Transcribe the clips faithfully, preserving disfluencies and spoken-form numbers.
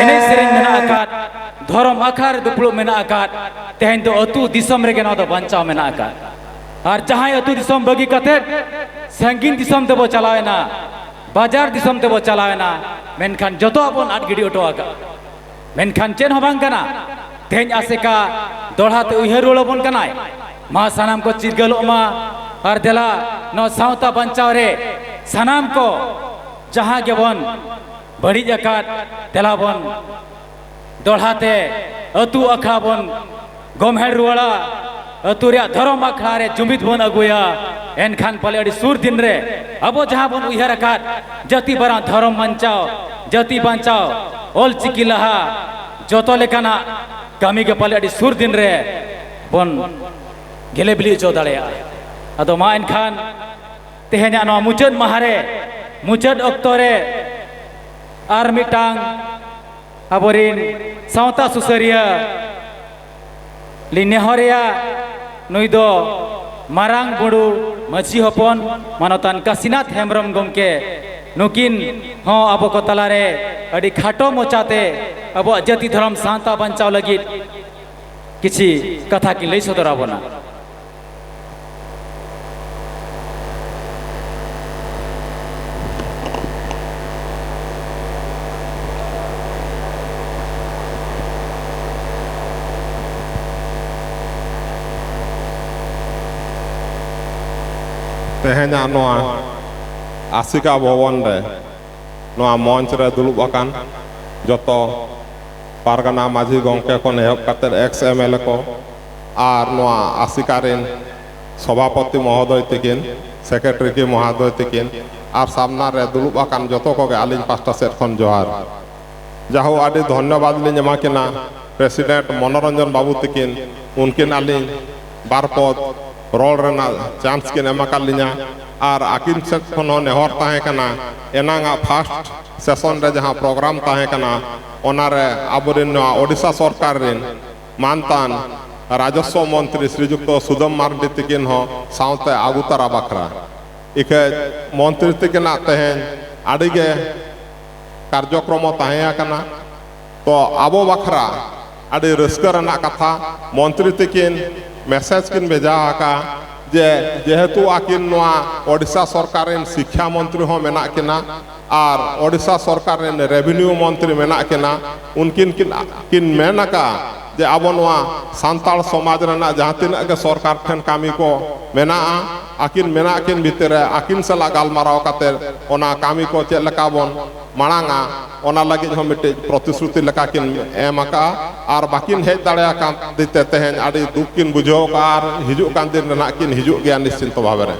ᱮᱱᱮᱡ ᱥᱮᱨᱮᱧ ᱢᱮᱱᱟᱜ ᱟᱠᱟᱫ, ᱫᱷᱚᱨᱚᱢ ᱟᱠᱷᱲᱟ ᱨᱮ ᱫᱩᱯᱲᱩᱵ ᱢᱮᱱᱟᱜ ᱟᱠᱟᱫ, ᱛᱮᱦᱮᱧ ᱫᱚ ᱟᱹᱛᱩ ᱫᱤᱥᱚᱢ ᱨᱮᱜᱮ ᱱᱚᱣᱟ ᱫᱚ ᱵᱟᱧᱪᱟᱣ ᱢᱮᱱᱟᱜ ᱟᱠᱟᱫ᱾ ᱟᱨ ᱡᱟᱦᱟᱸᱭ ᱟᱹᱛᱩ ᱫᱤᱥᱚᱢ ᱵᱟᱹᱜᱤ ᱠᱟᱛᱮᱫ ᱥᱟᱺᱜᱤᱧ ᱫᱤᱥᱚᱢ ᱛᱮᱵᱚ ᱪᱟᱞᱟᱣᱮᱱᱟ, ᱵᱟᱡᱟᱨ ᱫᱤᱥᱚᱢ ᱛᱮᱵᱚ ᱪᱟᱞᱟᱣᱮᱱᱟ, ᱢᱮᱱᱠᱷᱟᱱ ᱡᱚᱛᱚᱣᱟᱜ ᱵᱚᱱ ᱟᱫ ᱜᱤᱰᱤ ᱦᱚᱴᱚ ᱟᱠᱟᱫ᱾ ᱢᱮᱱᱠᱷᱟᱱ ᱪᱮᱫ ᱦᱚᱸ ᱵᱟᱝ ᱠᱟᱱᱟ᱾ ᱛᱮᱦᱮᱧ ᱟᱥᱮᱠᱟ ᱫᱚᱦᱲᱟ ᱛᱮ ᱩᱭᱦᱟᱹᱨ ᱨᱩᱣᱟᱹᱲ ᱟᱵᱚᱱ ᱠᱟᱱᱟᱭ᱾ ᱢᱟ ᱥᱟᱱᱟᱢ ᱠᱚ ᱪᱤᱨᱜᱟᱹᱞᱚᱜ ᱢᱟ, ᱟᱨ ᱫᱮᱞᱟ ᱱᱚᱣᱟ ᱥᱟᱶᱛᱟ ᱵᱟᱧᱪᱟᱣ ᱨᱮ ᱥᱟᱱᱟᱢ ᱠᱚ ᱡᱟᱦᱟᱸ ᱜᱮᱵᱚᱱ ᱵᱟᱹᱲᱤᱡ ᱟᱠᱟᱫ, ᱫᱮᱞᱟ ᱵᱚᱱ ᱫᱚᱦᱲᱟ ᱛᱮ ᱟᱹᱛᱩ ᱟᱠᱷᱲᱟ ᱵᱚᱱ ᱜᱚᱢᱦᱮᱲ ᱨᱩᱣᱟᱹᱲᱟ, ᱟᱹᱛᱩ ᱨᱮᱭᱟᱜ ᱫᱷᱚᱨᱚᱢ ᱟᱠᱷᱲᱟ ᱨᱮ ᱡᱩᱢᱤᱫ ᱵᱚᱱ ᱟᱹᱜᱩᱭᱟ᱾ ᱮᱱᱠᱷᱟᱱ ᱯᱟᱞᱮ ᱟᱹᱰᱤ ᱥᱩᱨ ᱫᱤᱱ ᱨᱮ ᱟᱵᱚ ᱡᱟᱦᱟᱸ ᱵᱚᱱ ᱩᱭᱦᱟᱹᱨ ᱟᱠᱟᱫ, ᱡᱟᱹᱛᱤ ᱵᱟᱨᱟᱝ ᱫᱷᱚᱨᱚᱢ ᱵᱟᱧᱪᱟᱣ, ᱡᱟᱹᱛᱤ ᱵᱟᱧᱪᱟᱣ, ᱚᱞ ᱪᱤᱠᱤ ᱞᱟᱦᱟ, ᱡᱚᱛᱚ ᱞᱮᱠᱟᱱᱟᱜ ᱠᱟᱹᱢᱤ ᱜᱮ ᱯᱟᱞᱮ ᱟᱹᱰᱤ ᱥᱩᱨ ᱫᱤᱱ ᱨᱮ ᱵᱚᱱ ᱜᱮᱞᱮ ᱵᱤᱞᱤ ᱦᱚᱪᱚ ᱫᱟᱲᱮᱭᱟᱜᱼᱟ᱾ ᱟᱫᱚ ᱢᱟ ᱮᱱᱠᱷᱟᱱ ᱛᱮᱦᱮᱧᱟᱜ ᱱᱚᱣᱟ ᱢᱩᱪᱟᱹᱫ ᱢᱟᱦᱟ ᱨᱮ, ᱢᱩᱪᱟᱹᱫ ᱚᱠᱛᱚ ᱨᱮ ᱟᱨ ᱢᱤᱫᱴᱟᱝ ᱟᱵᱚᱨᱤᱱ ᱥᱟᱶᱛᱟ ᱥᱩᱥᱟᱹᱨᱤᱭᱟᱹ ᱞᱤᱧ ᱱᱮᱦᱚᱨᱮᱭᱟ, ᱱᱩᱭ ᱫᱚ ᱢᱟᱨᱟᱝ ᱵᱩᱨᱩ ᱢᱟᱹᱡᱷᱤ ᱦᱚᱯᱚᱱ ᱢᱟᱱᱚᱛᱟᱱ ᱠᱟᱥᱤᱱᱟᱛᱷ ᱦᱮᱢᱵᱨᱚᱢ ᱜᱚᱢᱠᱮ, ᱱᱩᱠᱤᱱ ᱦᱚᱸ ᱟᱵᱚ ᱠᱚ ᱛᱟᱞᱟᱨᱮ ᱟᱹᱰᱤ ᱠᱷᱟᱴᱚ ᱢᱚᱪᱟᱛᱮ ᱟᱵᱚᱣᱟᱜ ᱡᱟᱹᱛᱤ ᱫᱷᱚᱨᱚᱢ ᱥᱟᱶᱛᱟ ᱵᱟᱧᱪᱟᱣ ᱞᱟᱹᱜᱤᱫ ᱠᱤᱪᱷᱤ ᱠᱟᱛᱷᱟ ᱠᱤᱱ ᱞᱟᱹᱭ ᱥᱚᱫᱚᱨ ᱟᱵᱚᱱᱟ᱾ ᱛᱮᱦᱮᱧᱟᱜ ᱱᱚᱣᱟ ᱟᱥᱤᱠᱟ ᱵᱷᱚᱵᱚᱱ ᱨᱮ ᱱᱚᱣᱟ ᱢᱚᱧᱪ ᱨᱮ ᱫᱩᱲᱩᱵ ᱟᱠᱟᱱ ᱡᱚᱛᱚ ᱯᱟᱨᱜᱟᱱᱟ ᱢᱟᱹᱡᱷᱤ ᱜᱚᱢᱠᱮ ᱠᱷᱚᱱ ᱮᱦᱚᱵ ᱠᱟᱛᱮ ᱮᱠᱥ ᱮᱢ ᱮᱞ ᱮ ᱠᱚ ᱟᱨ ᱱᱚᱣᱟ ᱟᱥᱤᱠᱟ ᱨᱮᱱ ᱥᱚᱵᱷᱟᱯᱚᱛᱤ ᱢᱚᱦᱳᱫᱚᱭ ᱛᱤᱠᱤᱱ, ᱥᱮᱠᱨᱮᱴᱟᱨᱤ ᱠᱤ ᱢᱚᱦᱳᱫᱚᱭ ᱛᱤᱠᱤᱱ ᱟᱨ ᱥᱟᱢᱱᱟ ᱨᱮ ᱫᱩᱲᱩᱵ ᱟᱠᱟᱱ ᱡᱚᱛᱚ ᱠᱚᱜᱮ ᱟᱹᱞᱤᱧ ᱯᱟᱥᱴᱟ ᱥᱮᱫ ᱠᱷᱚᱱ ᱡᱚᱦᱟᱨ᱾ ᱡᱟᱦᱳ, ᱟᱹᱰᱤ ᱫᱷᱚᱱᱭᱚᱵᱟᱫ ᱞᱤᱧ ᱮᱢᱟ ᱠᱤᱱᱟ ᱯᱨᱮᱥᱤᱰᱮᱱᱴ ᱢᱚᱱᱳᱨᱚᱧᱡᱚᱱ ᱵᱟᱹᱵᱩ ᱛᱤᱠᱤᱱ, ᱩᱱᱠᱤᱱ ᱟᱹᱞᱤᱧ ᱵᱟᱨ ᱯᱚᱫ ᱨᱚᱲ ᱨᱮᱱᱟᱜ ᱪᱟᱱᱥ ᱠᱤᱱ ᱮᱢ ᱟᱠᱟᱫ ᱞᱤᱧᱟ᱾ ᱟᱨ ᱟᱹᱠᱤᱱ ᱥᱮᱫ ᱠᱷᱚᱱ ᱦᱚᱸ ᱱᱮᱦᱚᱨ ᱛᱟᱦᱮᱸ ᱠᱟᱱᱟ, ᱮᱱᱟᱝ ᱟᱜ ᱯᱷᱟᱥᱴ ᱥᱮᱥᱚᱱ ᱨᱮ ᱡᱟᱦᱟᱸ ᱯᱨᱳᱜᱨᱟᱢ ᱛᱟᱦᱮᱸ ᱠᱟᱱᱟ, ᱚᱱᱟᱨᱮ ᱟᱵᱚᱨᱮᱱ ᱱᱚᱣᱟ ᱳᱰᱤᱥᱟ ᱥᱚᱨᱠᱟᱨ ᱨᱮᱱ ᱢᱟᱱᱛᱟᱱ ᱨᱟᱡᱚᱥᱣᱚ ᱢᱚᱱᱛᱨᱤ ᱥᱨᱤᱡᱩᱠᱛᱚ ᱥᱩᱫᱟᱹᱢ ᱢᱟᱨᱰᱤ ᱛᱤᱠᱤᱱ ᱦᱚᱸ ᱥᱟᱶᱛᱮ ᱟᱹᱜᱩ ᱛᱟᱨᱟ ᱵᱟᱠᱷᱨᱟ᱾ ᱤᱠᱷᱟᱹᱡ ᱢᱚᱱᱛᱨᱤ ᱛᱤᱠᱤᱱᱟᱜ ᱛᱮᱦᱮᱧ ᱟᱹᱰᱤ ᱜᱮ ᱠᱟᱨᱡᱚᱠᱨᱚᱢᱚ ᱛᱟᱦᱮᱸ ᱟᱠᱟᱱᱟ᱾ ᱛᱚ ᱟᱵᱚ ᱵᱟᱠᱷᱨᱟ ᱟᱹᱰᱤ ᱨᱟᱹᱥᱠᱟᱹ ᱨᱮᱱᱟᱜ ᱠᱟᱛᱷᱟ, ᱢᱚᱱᱛᱨᱤ ᱛᱟᱹᱠᱤᱱ ᱢᱮᱥᱮᱡᱽ ᱠᱤᱱ ᱵᱷᱮᱡᱟ ᱟᱠᱟᱫᱼᱟ ᱡᱮ ᱡᱮᱦᱮᱛᱩ ᱟᱹᱠᱤᱱ ᱱᱚᱣᱟ ᱳᱰᱤᱥᱟ ᱥᱚᱨᱠᱟᱨ ᱨᱮᱱ ᱥᱤᱠᱠᱷᱟ ᱢᱚᱱᱛᱨᱤ ᱦᱚᱸ ᱢᱮᱱᱟᱜ ᱠᱤᱱᱟ ᱟᱨ ᱳᱰᱤᱥᱟ ᱥᱚᱨᱠᱟᱨ ᱨᱮᱱ ᱨᱮᱵᱷᱤᱱᱤᱭᱩ ᱢᱚᱱᱛᱨᱤ ᱢᱮᱱᱟᱜ ᱠᱤᱱᱟ, ᱩᱱᱠᱤᱱ ᱠᱤᱱ, ᱠᱤᱱ ᱢᱮᱱ ᱟᱠᱟᱫᱼᱟ ᱡᱮ ᱟᱵᱚ ᱱᱚᱣᱟ ᱥᱟᱱᱛᱟᱲ ᱥᱚᱢᱟᱡᱽ ᱨᱮᱱᱟᱜ ᱡᱟᱦᱟᱸ ᱛᱤᱱᱟᱹᱜ ᱜᱮ ᱥᱚᱨᱠᱟᱨ ᱴᱷᱮᱱ ᱠᱟᱹᱢᱤ ᱠᱚ ᱢᱮᱱᱟᱜᱼᱟ, ᱟᱹᱠᱤᱱ ᱢᱮᱱᱟᱜ ᱠᱤᱱ ᱵᱷᱤᱛᱤᱨ ᱨᱮ ᱟᱹᱠᱤᱱ ᱥᱟᱞᱟᱜ ᱜᱟᱞᱢᱟᱨᱟᱣ ᱠᱟᱛᱮ ᱚᱱᱟ ᱠᱟᱹᱢᱤ ᱠᱚ ᱪᱮᱫ ᱞᱮᱠᱟ ᱵᱚᱱ ᱢᱟᱲᱟᱝᱟ, ᱚᱱᱟ ᱞᱟᱹᱜᱤᱫ ᱦᱚᱸ ᱢᱤᱫᱴᱤᱡ ᱯᱨᱚᱛᱤᱥᱨᱩᱛᱤ ᱞᱮᱠᱟ ᱠᱤᱱ ᱮᱢ ᱟᱠᱟᱫᱼᱟ᱾ ᱟᱨ ᱵᱟᱹᱠᱤᱱ ᱦᱮᱡ ᱫᱟᱲᱮᱭᱟᱠᱟᱱ ᱠᱷᱟᱹᱛᱤᱨ ᱛᱮ ᱛᱮᱦᱮᱧ ᱟᱹᱰᱤ ᱫᱩᱠ ᱠᱤᱱ ᱵᱩᱡᱷᱟᱹᱣ ᱟᱠᱟᱫᱼᱟ ᱟᱨ ᱦᱤᱡᱩᱜ ᱠᱟᱱ ᱫᱤᱱ ᱨᱮ ᱱᱟᱦᱟᱜ ᱠᱤᱱ ᱦᱤᱡᱩᱜ ᱜᱮᱭᱟ ᱱᱤᱥᱪᱤᱱᱛᱚ ᱵᱷᱟᱵᱮ ᱨᱮ᱾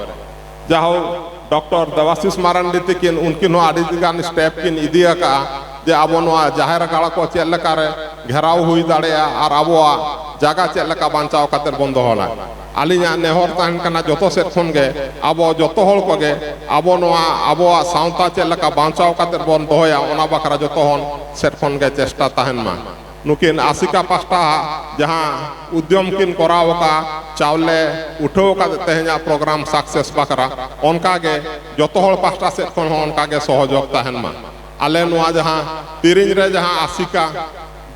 ᱡᱟᱦᱳᱠ, ᱰᱚᱠᱴᱚᱨ ᱫᱮᱵᱟᱥᱤᱥ ᱢᱟᱨᱟᱱᱰᱤ ᱛᱤᱠᱤᱱ, ᱩᱱᱠᱤᱱ ᱦᱚᱸ ᱟᱹᱰᱤ ᱜᱟᱱ ᱥᱴᱮᱯ ᱠᱤᱱ ᱤᱫᱤ ᱟᱠᱟᱫᱼᱟ ᱡᱮ ᱟᱵᱚ ᱱᱚᱣᱟ ᱡᱟᱦᱮᱨ ᱜᱟᱲ ᱠᱚ ᱪᱮᱫ ᱞᱮᱠᱟᱨᱮ ᱜᱷᱮᱨᱟᱣ ᱦᱩᱭ ᱫᱟᱲᱮᱭᱟᱜᱼᱟ ᱟᱨ ᱟᱵᱚᱣᱟᱜ ᱡᱟᱭᱜᱟ ᱪᱮᱫ ᱞᱮᱠᱟ ᱵᱟᱧᱪᱟᱣ ᱠᱟᱛᱮ ᱵᱚᱱ ᱫᱚᱦᱚᱭᱟ᱾ ᱟᱹᱞᱤᱧᱟᱜ ᱱᱮᱦᱚᱨ ᱛᱟᱦᱮᱱ ᱠᱟᱱᱟ ᱡᱚᱛᱚ ᱥᱮᱫ ᱠᱷᱚᱱ ᱜᱮ ᱟᱵᱚ ᱡᱚᱛᱚ ᱦᱚᱲ ᱠᱚᱜᱮ ᱟᱵᱚ ᱱᱚᱣᱟ ᱟᱵᱚᱣᱟᱜ ᱥᱟᱶᱛᱟ ᱪᱮᱫ ᱞᱮᱠᱟ ᱵᱟᱧᱪᱟᱣ ᱠᱟᱛᱮ ᱵᱚᱱ ᱫᱚᱦᱚᱭᱟ, ᱚᱱᱟ ᱵᱟᱠᱷᱨᱟ ᱡᱚᱛᱚ ᱦᱚᱲ ᱥᱮᱫ ᱠᱷᱚᱱ ᱜᱮ ᱪᱮᱥᱴᱟ ᱛᱟᱦᱮᱱ ᱢᱟ᱾ ᱱᱩᱠᱤᱱ ᱟᱥᱤᱠᱟ ᱯᱟᱥᱴᱟ ᱡᱟᱦᱟᱸ ᱩᱫᱽᱭᱚᱢ ᱠᱤᱱ ᱠᱚᱨᱟᱣ ᱟᱠᱟᱫ, ᱪᱟᱣᱞᱮ ᱩᱴᱷᱟᱹᱣ ᱠᱟᱛᱮ ᱛᱮᱦᱮᱧᱟᱜ ᱯᱨᱳᱜᱨᱟᱢ ᱥᱟᱠᱥᱮᱥ ᱵᱟᱠᱷᱨᱟ, ᱚᱱᱠᱟ ᱜᱮ ᱡᱚᱛᱚ ᱦᱚᱲ ᱯᱟᱥᱴᱟ ᱥᱮᱫ ᱠᱷᱚᱱ ᱦᱚᱸ ᱚᱱᱠᱟ ᱜᱮ ᱥᱚᱦᱚᱡᱳᱜᱽ ᱛᱟᱦᱮᱱ ᱢᱟ᱾ ᱟᱞᱮ ᱱᱚᱣᱟ ᱡᱟᱦᱟᱸ ᱛᱤᱨᱤᱧ ᱨᱮ ᱡᱟᱦᱟᱸ ᱟᱥᱤᱠᱟ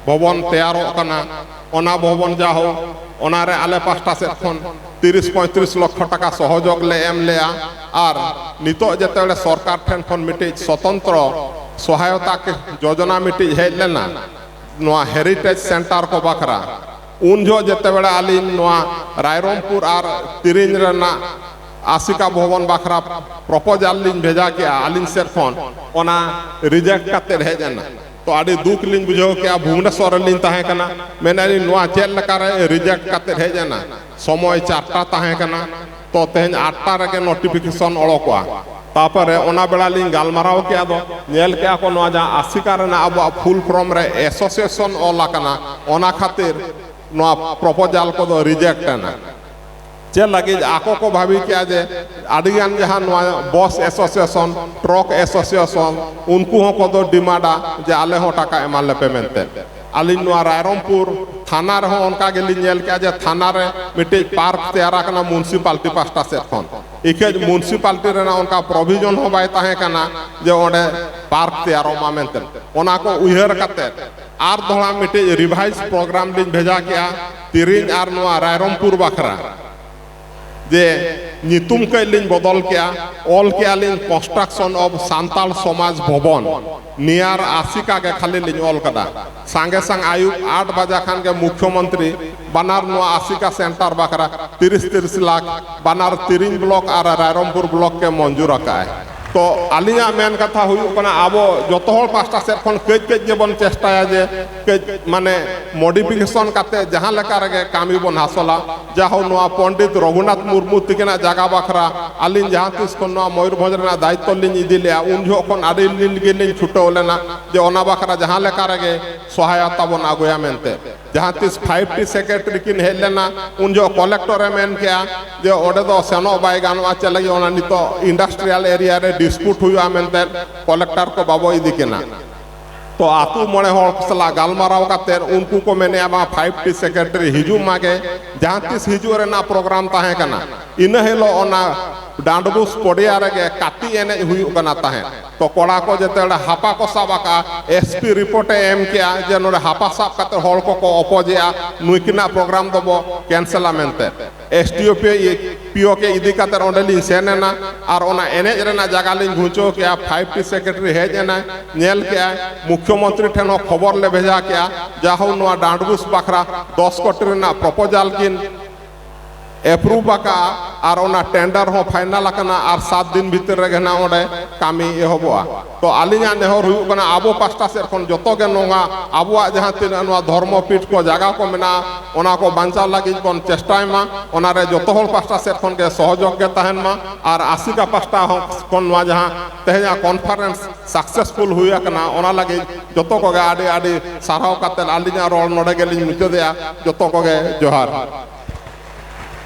ᱵᱷᱚᱵᱚᱱ ᱛᱮᱭᱟᱨᱚᱜ ᱠᱟᱱᱟ, ᱚᱱᱟ ᱵᱷᱚᱵᱚᱱ ᱡᱟᱦᱳᱠ, ᱚᱱᱟᱨᱮ ᱟᱞᱮ ᱯᱟᱥᱴᱟ ᱥᱮᱫ ᱠᱷᱚᱱ ᱛᱤᱨᱤᱥ ᱯᱚᱸᱭᱛᱨᱤᱥ ᱞᱚᱠᱷᱚ ᱴᱟᱠᱟ ᱥᱚᱦᱚᱡᱳᱜᱽ ᱞᱮ ᱮᱢ ᱞᱮᱜᱼᱟ᱾ ᱟᱨ ᱱᱤᱛᱚᱜ ᱡᱮᱛᱮ ᱵᱮᱲᱮ ᱥᱚᱨᱠᱟᱨ ᱴᱷᱮᱱ ᱠᱷᱚᱱ ᱢᱤᱫᱴᱤᱡ ᱥᱚᱛᱚᱱᱛᱨᱚ ᱥᱚᱦᱟᱭᱚᱛᱟ ᱠᱮ-, ᱡᱳᱡᱚᱱᱟ ᱢᱤᱫᱴᱤᱡ ᱦᱮᱡ ᱞᱮᱱᱟ ᱱᱚᱣᱟ ᱦᱮᱨᱤᱴᱮᱡᱽ ᱥᱮᱱᱴᱟᱨ ᱠᱚ ᱵᱟᱠᱷᱨᱟ, ᱩᱱ ᱡᱚᱦᱚᱜ ᱡᱮᱛᱮ ᱵᱮᱲᱮ ᱟᱹᱞᱤᱧ ᱱᱚᱣᱟ ᱨᱟᱭᱨᱚᱝᱯᱩᱨ ᱟᱨ ᱛᱤᱨᱤᱧ ᱨᱮᱱᱟᱜ ᱟᱥᱤᱠᱟ ᱵᱷᱚᱵᱚᱱ ᱵᱟᱠᱷᱨᱟ ᱯᱨᱚᱯᱳᱡᱟᱞ ᱞᱤᱧ ᱵᱷᱮᱡᱟ ᱠᱮᱜᱼᱟ ᱟᱹᱞᱤᱧ ᱥᱮᱫ ᱠᱷᱚᱱ, ᱚᱱᱟ ᱨᱤᱡᱮᱠᱴ ᱠᱟᱛᱮ ᱦᱮᱡ ᱮᱱᱟ᱾ ᱛᱚ ᱟᱹᱰᱤ ᱫᱩᱠ ᱞᱤᱧ ᱵᱩᱡᱷᱟᱹᱣ ᱠᱮᱜᱼᱟ, ᱵᱷᱩᱵᱽᱱᱮᱥᱚᱨ ᱨᱮᱞᱤᱧ ᱛᱟᱦᱮᱸ ᱠᱟᱱᱟ, ᱢᱮᱱᱮᱫ ᱞᱤᱧ ᱱᱚᱣᱟ ᱪᱮᱫ ᱞᱮᱠᱟᱨᱮ ᱨᱤᱡᱮᱠᱴ ᱠᱟᱛᱮ ᱦᱮᱡ ᱮᱱᱟ? ᱥᱚᱢᱚᱭ ᱪᱟᱨᱴᱟ ᱛᱟᱦᱮᱸ ᱠᱟᱱᱟ, ᱛᱚ ᱛᱮᱦᱮᱧ ᱟᱴᱴᱟ ᱨᱮᱜᱮ ᱱᱳᱴᱤᱯᱷᱤᱠᱮᱥᱚᱱ ᱚᱰᱚᱠᱚᱜᱼᱟ᱾ ᱛᱟᱯᱚᱨᱮ ᱚᱱᱟ ᱵᱮᱲᱟ ᱞᱤᱧ ᱜᱟᱞᱢᱟᱨᱟᱣ ᱠᱮᱜᱼᱟ, ᱫᱚ ᱧᱮᱞ ᱠᱮᱜᱼᱟ ᱠᱚ ᱱᱚᱣᱟ ᱡᱟᱦᱟᱸ ᱟᱥᱤᱠᱟ ᱨᱮᱱᱟᱜ ᱟᱵᱚᱣᱟᱜ ᱯᱷᱩᱞ ᱯᱷᱨᱚᱢ ᱨᱮ ᱮᱥᱳᱥᱤᱭᱮᱥᱚᱱ ᱚᱞ ᱟᱠᱟᱱᱟ, ᱚᱱᱟ ᱠᱷᱟᱹᱛᱤᱨ ᱱᱚᱣᱟ ᱯᱨᱚᱯᱳᱡᱟᱞ ᱠᱚᱫᱚ ᱨᱤᱡᱮᱠᱴ ᱮᱱᱟ᱾ ᱪᱮᱫ ᱞᱟᱹᱜᱤᱫ ᱟᱠᱚ ᱠᱚ ᱵᱷᱟᱹᱵᱤ ᱠᱮᱜᱼᱟ ᱡᱮ ᱟᱹᱰᱤᱜᱟᱱ ᱡᱟᱦᱟᱸ ᱱᱚᱣᱟ ᱵᱚᱥ ᱮᱥᱳᱥᱤᱭᱮᱥᱚᱱ, ᱴᱨᱚᱠ ᱮᱥᱳᱥᱤᱭᱮᱥᱚᱱ, ᱩᱱᱠᱩ ᱦᱚᱸ ᱠᱚᱫᱚ ᱰᱤᱢᱟᱱᱰᱟ ᱡᱮ ᱟᱞᱮ ᱦᱚᱸ ᱴᱟᱠᱟ ᱮᱢᱟ ᱞᱮᱯᱮ ᱢᱮᱱᱛᱮ᱾ ᱟᱹᱞᱤᱧ ᱱᱚᱣᱟ ᱨᱟᱭᱨᱚᱝᱯᱩᱨ ᱛᱷᱟᱱᱟ ᱨᱮᱦᱚᱸ ᱚᱱᱠᱟ ᱜᱮᱞᱤᱧ ᱧᱮᱞ ᱠᱮᱜᱼᱟ ᱡᱮ ᱛᱷᱟᱱᱟ ᱨᱮ ᱢᱤᱫᱴᱤᱡ ᱯᱟᱨᱠ ᱛᱮᱭᱟᱨ ᱟᱠᱟᱱᱟ ᱢᱩᱱᱥᱤᱯᱟᱞᱴᱤ ᱯᱟᱥᱴᱟ ᱥᱮᱫ ᱠᱷᱚᱱ᱾ ᱤᱠᱷᱟᱹᱡ ᱢᱩᱱᱥᱤᱯᱟᱞᱴᱤ ᱨᱮᱱᱟᱜ ᱚᱱᱠᱟ ᱯᱨᱚᱵᱷᱤᱡᱚᱱ ᱦᱚᱸ ᱵᱟᱭ ᱛᱟᱦᱮᱸ ᱠᱟᱱᱟ ᱡᱮ ᱚᱸᱰᱮ ᱯᱟᱨᱠ ᱛᱮᱭᱟᱨᱚᱜ ᱢᱟ ᱢᱮᱱᱛᱮ᱾ ᱚᱱᱟ ᱠᱚ ᱩᱭᱦᱟᱹᱨ ᱠᱟᱛᱮ ᱟᱨ ᱫᱚᱦᱲᱟ ᱢᱤᱫᱴᱮᱡ ᱨᱤᱵᱷᱟᱭᱤᱡᱽ ᱯᱨᱳᱜᱨᱟᱢ ᱞᱤᱧ ᱵᱷᱮᱡᱟ ᱠᱮᱜᱼᱟ ᱛᱤᱨᱤᱧ ᱟᱨ ᱱᱚᱣᱟ ᱨᱟᱭᱨᱚᱝᱯᱩᱨ ᱵᱟᱠᱷᱨᱟ, ᱡᱮ ᱧᱩᱛᱩᱢ ᱠᱟᱹᱡ ᱞᱤᱧ ᱵᱚᱫᱚᱞ ᱠᱮᱜᱼᱟ, ᱚᱞ ᱠᱮᱜᱼᱟ ᱞᱤᱧ Construction of Santal Somaj Bhavan near ᱟᱥᱤᱠᱟ ᱜᱮ ᱠᱷᱟᱹᱞᱤ ᱞᱤᱧ ᱚᱞ ᱠᱟᱫᱟ᱾ ᱥᱟᱸᱜᱮ ᱥᱟᱝ ᱟᱹᱭᱩᱵ ᱟᱴ ᱵᱟᱡᱟ ᱠᱷᱟᱱ ᱜᱮ ᱢᱩᱠᱷᱭᱚᱢᱚᱱᱛᱨᱤ ᱵᱟᱱᱟᱨ ᱱᱚᱣᱟ ᱟᱥᱤᱠᱟ ᱥᱮᱱᱴᱟᱨ ᱵᱟᱠᱷᱨᱟ ᱛᱤᱨᱤᱥ ᱛᱤᱨᱤᱥ ᱞᱟᱠᱷ ᱵᱟᱱᱟᱨ ᱛᱤᱨᱤᱧ ᱵᱞᱚᱠ ᱟᱨ ᱨᱟᱭᱨᱚᱝᱯᱩᱨ ᱵᱞᱚᱠ ᱜᱮ ᱢᱚᱧᱡᱩᱨ ᱟᱠᱟᱫᱼᱟᱭ᱾ ᱛᱚ ᱟᱹᱞᱤᱧᱟᱜ ᱢᱮᱱ ᱠᱟᱛᱷᱟ ᱦᱩᱭᱩᱜ ᱠᱟᱱᱟ, ᱟᱵᱚ ᱡᱚᱛᱚ ᱦᱚᱲ ᱯᱟᱥᱴᱟ ᱥᱮᱫ ᱠᱷᱚᱱ ᱠᱟᱹᱡ ᱠᱟᱹᱡ ᱜᱮᱵᱚᱱ ᱪᱮᱥᱴᱟᱭᱟ ᱡᱮ ᱠᱟᱹᱡ ᱢᱟᱱᱮ ᱢᱚᱰᱤᱯᱷᱤᱠᱮᱥᱚᱱ ᱠᱟᱛᱮ ᱡᱟᱦᱟᱸ ᱞᱮᱠᱟ ᱨᱮᱜᱮ ᱠᱟᱹᱢᱤ ᱵᱚᱱ ᱦᱟᱥᱚᱞᱟ᱾ ᱡᱟᱦᱳ ᱱᱚᱣᱟ ᱯᱚᱱᱰᱤᱛ ᱨᱚᱜᱷᱩᱱᱟᱛᱷ ᱢᱩᱨᱢᱩ ᱛᱤᱠᱤᱱᱟᱜ ᱡᱟᱭᱜᱟ ᱵᱟᱠᱷᱨᱟ ᱟᱹᱞᱤᱧ ᱡᱟᱦᱟᱸ ᱛᱤᱥ ᱠᱷᱚᱱ ᱱᱚᱣᱟ ᱢᱚᱭᱩᱨᱵᱷᱚᱸᱡᱽ ᱨᱮᱱᱟᱜ ᱫᱟᱭᱤᱛᱛᱚ ᱞᱤᱧ ᱤᱫᱤ ᱞᱮᱜᱼᱟ, ᱩᱱ ᱡᱚᱦᱚᱜ ᱠᱷᱚᱱ ᱟᱹᱰᱤ ᱫᱤᱱ ᱜᱮᱞᱤᱧ ᱪᱷᱩᱴᱟᱹᱣ ᱞᱮᱱᱟ ᱡᱮ ᱚᱱᱟ ᱵᱟᱠᱷᱨᱟ ᱡᱟᱦᱟᱸ ᱞᱮᱠᱟ ᱨᱮᱜᱮ ᱥᱚᱦᱟᱭᱚᱛᱟ ᱵᱚᱱ ᱟᱹᱜᱩᱭᱟ ᱢᱮᱱᱛᱮ᱾ ᱡᱟᱦᱟᱸ ᱛᱤᱥ ᱯᱷᱟᱭᱤᱵᱷ ᱴᱤ ᱥᱮᱠᱨᱮᱴᱟᱨᱤ ᱠᱤᱱ ᱦᱮᱡ ᱞᱮᱱᱟ, ᱩᱱ ᱡᱚᱦᱚᱜ ᱠᱚᱞᱮᱠᱴᱚᱨᱮ ᱢᱮᱱ ᱠᱮᱜᱼᱟ ᱡᱮ ᱚᱸᱰᱮ ᱫᱚ ᱥᱮᱱᱚᱜ ᱵᱟᱭ ᱜᱟᱱᱚᱜᱼᱟ, ᱪᱮᱫ ᱞᱟᱹᱜᱤᱫ ᱚᱱᱟ ᱱᱤᱛᱚᱜ ᱤᱱᱰᱟᱥᱴᱨᱤᱭᱟᱞ ᱮᱨᱤᱭᱟ ᱨᱮ ᱰᱤᱥᱯᱩᱴ ᱦᱩᱭᱩᱜᱼᱟ ᱢᱮᱱᱛᱮ ᱠᱚᱞᱮᱠᱴᱚᱨ ᱠᱚ ᱵᱟᱵᱚ ᱤᱫᱤ ᱠᱤᱱᱟ᱾ ᱛᱚ ᱟᱛᱳ ᱢᱚᱬᱮ ᱦᱚᱲ ᱥᱟᱞᱟᱜ ᱜᱟᱞᱢᱟᱨᱟᱣ ᱠᱟᱛᱮ ᱩᱱᱠᱩ ᱠᱚ ᱢᱮᱱᱮᱜᱼᱟ, ᱵᱟᱝ ᱯᱷᱟᱭᱤᱵᱷ ᱴᱤ ᱥᱮᱠᱨᱮᱴᱟᱨᱤ ᱦᱤᱡᱩᱜ ᱢᱟᱜᱮ, ᱡᱟᱦᱟᱸ ᱛᱤᱥ ᱦᱤᱡᱩᱜ ᱨᱮᱱᱟᱜ ᱯᱨᱳᱜᱨᱟᱢ ᱛᱟᱦᱮᱸ ᱠᱟᱱᱟ, ᱤᱱᱟᱹ ᱦᱤᱞᱳᱜ ᱚᱱᱟ ᱰᱟᱸᱰᱵᱩᱥ ᱯᱚᱰᱤᱭᱟ ᱨᱮᱜᱮ ᱠᱟᱹᱛᱤ ᱮᱱᱮᱡ ᱦᱩᱭᱩᱜ ᱠᱟᱱᱟ ᱛᱟᱦᱮᱸᱫ᱾ ᱛᱚ ᱠᱚᱲᱟ ᱠᱚ ᱡᱮᱛᱮ ᱚᱸᱰᱮ ᱦᱟᱯᱟ ᱠᱚ ᱥᱟᱵ ᱟᱠᱟᱫᱼᱟ, ᱮᱥ ᱯᱤ ᱨᱤᱯᱳᱨᱴ ᱮ ᱮᱢ ᱠᱮᱜᱼᱟ ᱡᱮ ᱱᱚᱰᱮ ᱦᱟᱯᱟ ᱥᱟᱵ ᱠᱟᱛᱮ ᱦᱚᱲ ᱠᱚᱠᱚ ᱚᱯᱚᱡᱮᱜᱼᱟ, ᱱᱩᱭᱠᱤᱱᱟᱜ ᱯᱨᱳᱜᱨᱟᱢ ᱫᱚᱵᱚ ᱠᱮᱱᱥᱮᱞᱟ ᱢᱮᱱᱛᱮ᱾ ᱮᱥ ᱰᱤ ᱳ ᱯᱤ ᱳ ᱠᱮ ᱤᱫᱤ ᱠᱟᱛᱮ ᱚᱸᱰᱮ ᱞᱤᱧ ᱥᱮᱱ ᱮᱱᱟ ᱟᱨ ᱚᱱᱟ ᱮᱱᱮᱡ ᱨᱮᱱᱟᱜ ᱡᱟᱭᱜᱟ ᱞᱤᱧ ᱜᱷᱩᱸᱪᱟᱹᱣ ᱠᱮᱜᱼᱟ᱾ ᱯᱷᱟᱭᱤᱵᱷ ᱴᱤ ᱥᱮᱠᱨᱮᱴᱟᱨᱤ ᱦᱮᱡ ᱮᱱᱟᱭ, ᱧᱮᱞ ᱠᱮᱜᱼᱟᱭ, ᱢᱩᱠᱷᱭᱚᱢᱚᱱᱛᱨᱤ ᱴᱷᱮᱱ ᱦᱚᱸ ᱠᱷᱚᱵᱚᱨ ᱞᱮ ᱵᱷᱮᱡᱟ ᱠᱮᱜᱼᱟ, ᱡᱟᱦᱳ ᱱᱚᱣᱟ ᱰᱟᱸᱰᱵᱩᱥ ᱵᱟᱠᱷᱨᱟ ᱫᱚᱥ ᱠᱳᱴᱤ ᱨᱮᱱᱟᱜ ᱯᱨᱚᱯᱳᱡᱟᱞ ᱠᱤᱱ ᱮᱯᱨᱩᱵᱷ ᱟᱠᱟᱜᱼᱟ ᱟᱨ ᱚᱱᱟ ᱴᱮᱱᱰᱟᱨ ᱦᱚᱸ ᱯᱷᱟᱭᱱᱟᱞ ᱟᱠᱟᱱᱟ ᱟᱨ ᱥᱟᱛ ᱫᱤᱱ ᱵᱷᱤᱛᱤᱨ ᱨᱮᱜᱮ ᱱᱟᱜ ᱚᱸᱰᱮ ᱠᱟᱹᱢᱤ ᱮᱦᱚᱵᱚᱜᱼᱟ᱾ ᱛᱚ ᱟᱹᱞᱤᱧᱟᱜ ᱱᱮᱦᱚᱨ ᱦᱩᱭᱩᱜ ᱠᱟᱱᱟ, ᱟᱵᱚ ᱯᱟᱥᱴᱟ ᱥᱮᱫ ᱠᱷᱚᱱ ᱡᱚᱛᱚ ᱜᱮ ᱱᱚᱣᱟ ᱟᱵᱚᱣᱟᱜ ᱡᱟᱦᱟᱸ ᱛᱤᱱᱟᱹᱜ ᱱᱚᱣᱟ ᱫᱷᱚᱨᱢᱚ ᱯᱤᱴ ᱠᱚ ᱡᱟᱭᱜᱟ ᱠᱚ ᱢᱮᱱᱟᱜᱼᱟ, ᱚᱱᱟ ᱠᱚ ᱵᱟᱧᱪᱟᱣ ᱞᱟᱹᱜᱤᱫ ᱵᱚᱱ ᱪᱮᱥᱴᱟᱭ ᱢᱟ, ᱚᱱᱟᱨᱮ ᱡᱚᱛᱚ ᱦᱚᱲ ᱯᱟᱥᱴᱟ ᱥᱮᱫ ᱠᱷᱚᱱ ᱜᱮ ᱥᱚᱦᱚᱡᱳᱜᱽ ᱜᱮ ᱛᱟᱦᱮᱱ ᱢᱟ᱾ ᱟᱨ ᱟᱥᱤᱠᱟ ᱯᱟᱥᱴᱟ ᱦᱚᱸ ᱠᱷᱚᱱ ᱱᱚᱣᱟ ᱡᱟᱦᱟᱸ ᱛᱮᱦᱮᱧᱟᱜ ᱠᱚᱱᱯᱷᱟᱨᱮᱱᱥ ᱥᱟᱠᱥᱮᱥᱯᱷᱩᱞ ᱦᱩᱭ ᱟᱠᱟᱱᱟ, ᱚᱱᱟ ᱞᱟᱹᱜᱤᱫ ᱡᱚᱛᱚ ᱠᱚᱜᱮ ᱟᱹᱰᱤ ᱟᱹᱰᱤ ᱥᱟᱨᱦᱟᱣ ᱠᱟᱛᱮ ᱟᱹᱞᱤᱧᱟᱜ ᱨᱚᱲ ᱱᱚᱰᱮ ᱜᱮᱞᱤᱧ ᱢᱩᱪᱟᱹᱫᱮᱜᱼᱟ᱾ ᱡᱚᱛᱚ ᱠᱚᱜᱮ ᱡᱚᱦᱟᱨ᱾